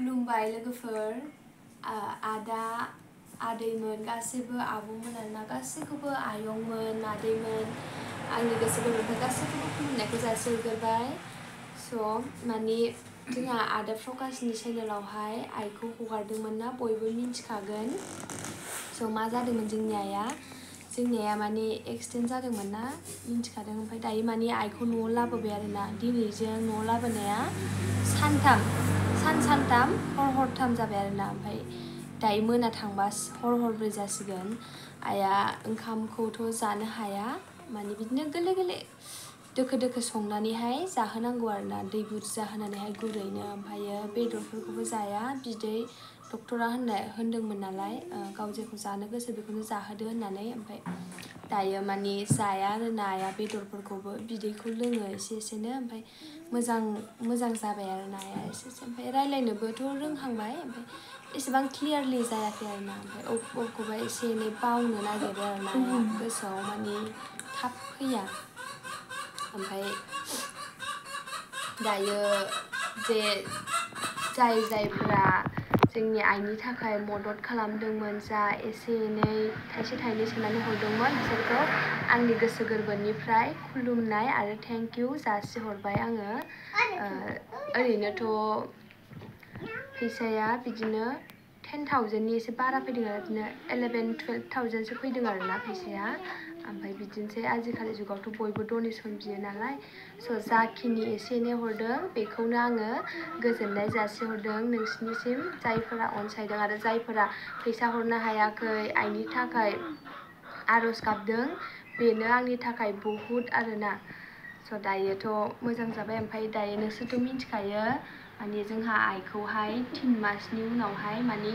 खुलुमबाय लोगोफोर आदा आदैमोन गासैबो आब'मोन आरोना गासैखौबो आयंमोन मादैमोन आंनि गोसो गोरबोनिफ्राय गासैखौबो खुलुमनायखौ जासिहरग्रोबाय स' माने जोंहा आदा प्रकाशनि चेनेलावहाय आइखौ हगारदोंमोन ना बयबो मिन्थिखागोन स' मा जादोंमोन जोंनि आइया माने एक्सिडेन्ट जादोंमोन ना मिन्थिखादों ओमफ्राय दायो माने आइखौ न'आव लाबोबाय आरोना दिनैजों न'आव लाबोनाया सानथाम हरथाम जाबाय आरोना ओमफ्राय दायो मोना थांबा हरब्रै जासिगोन आइया ओंखामखौथ' जानो हाया माने बिदिनो गोरलै दोखो संनानैहाय जाहोनांगौ आरोना दै बुरजा होनानैहाय गुरैनो ओमफ्रायो बेदरफोरखौबो जाया बिदै डक्टरा होनदोंमोन नालाय गाव जेखौ जानो गोसो बेखौनो जाहोदो होननानै ओमफ्राय दायो माने जाया आरोना आइया बेदरफोरखौबो बिदैखौ लोङो एसेनो ओमफ्राय मोजां जाबाय आरोना आइया एसे ओमफ्राय रायलायनोबोथ' रोंहांबाय ओमफ्राय एसेबां क्लियारलि जायाखै आरोना ओमफ्राय अबेखौबा एसे एनै बावनो नागिरो आरोना आइया गोसोआव माने थाब फैया ओमफ्राय दायो जे जायफोरा जोंनि आइनि थाखाय मदद खालामदोंमोन जा एसे एनै थाइसे थाइनै सोनानै हरदोंमोन बिसोरखौ आंनि गोसो गोरबोनिफ्राय खुलुमनाय आरो थेंक इउ जासिहरबाय आङो ओरैनोथ' फैसाया बिदिनो 10,000नि एसे बारा फैदों आरो बिदिनो 11-12,000सो फैदों आरोना फैसाया ओमफ्राय बिदिनोसै आजिखालि जुगावथ' बयबो डनेसन बियो नालाय स' जाखिनि एसे एनै हरदों बेखौनो आङो गोजोननाय जासिहरदों नोंसिनिसिम जायफोरा अनसायदों आरो जायफोरा फैसा हरनो हायाखै आइनि थाखाय आर'ज गाबदों बेनो आंनि थाखाय बहुद आरोना स' दायोथ' मोजां जाबाय ओमफ्राय दायो नोंसोरथ' मिन्थिखायो माने जोंहा आइखौहाय 3 मासनि उनावहाय माने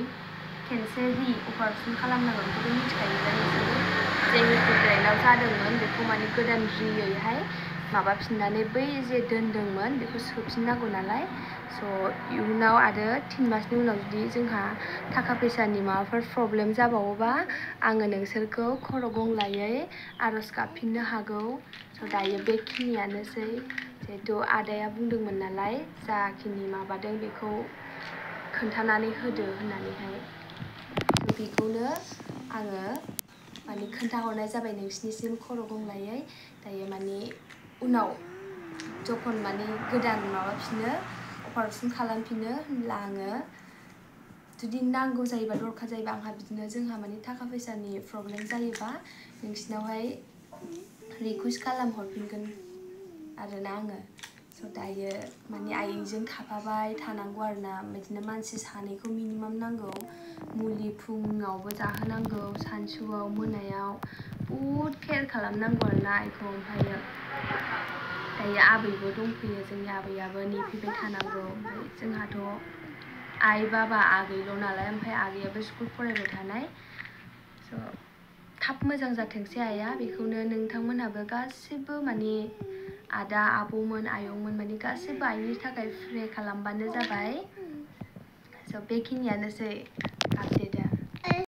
खेनसे अपारेसन खालामनांगौ बेखौथ' मिन्थिखायो नोंसोरो जे ब्रेनाव जादोंमोन बेखौ माने गोदान रियैहाय माबाफिननानै बै जे दोनदोंमोन बेखौ सोफिननांगौ नालाय स' इयुनाव आरो 3 मासनि उनाव जुदि जोंहा थाखा फैसानि माबाफोर प्रब्लेम जाबावोबा आङो नोंसोरखौ खर' गंग्लायै आर'ज गाबफिननो हागौ स' दायो बेखिनियानोसै जिहेथु आदाया बुंदोंमोन नालाय जाखिनि माबादों बेखौ खोन्थानानै होदो होननानैहाय बेखौनो आङो माने खोन्थाहरनाय जाबाय नोंसिनिसिम खर' गंग्लायै दायो माने उनाव जखन माने गोदान माबाफिनो अपारेसन खालामफिनो होनब्ला आङो जुदि नांगौ जायोबा दरखार जायोबा आंहा बिदिनो जोंहा माने थाखा फैसानि प्रब्लेम जायोबा नोंसिनावहाय रिकुवेस्ट खालामहरफिनगोन आरोना आङो स' दायो माने आइजों थाफाबाय थानांगौ आरोना बिदिनो मानसि सानैखौ मिनिमाम नांगौ मुलि फुङावबो जाहोनांगौ सानसुआव मोनायाव बहुद केयार खालामनांगौ आरोना आइखौ ओमफ्रायो दायो आबैबो दंफैयो जोंनि आबैयाबो नेफैबाय थानांगौ ओमफ्राय जोंहाथ' आइ बाबा आगैल' नालाय ओमफ्राय आगैयाबो स्कुल फरायबाय थानाय स' थाब मोजां जाथोंसै आइया बेखौनो नोंथांमोनहाबो गासिबो माने आदा आब'मोन आयंमोन माने गासिबो आइनि थाखाय प्रे खालामबानो जाबाय स' बेखिनियानोसै आपडेटआ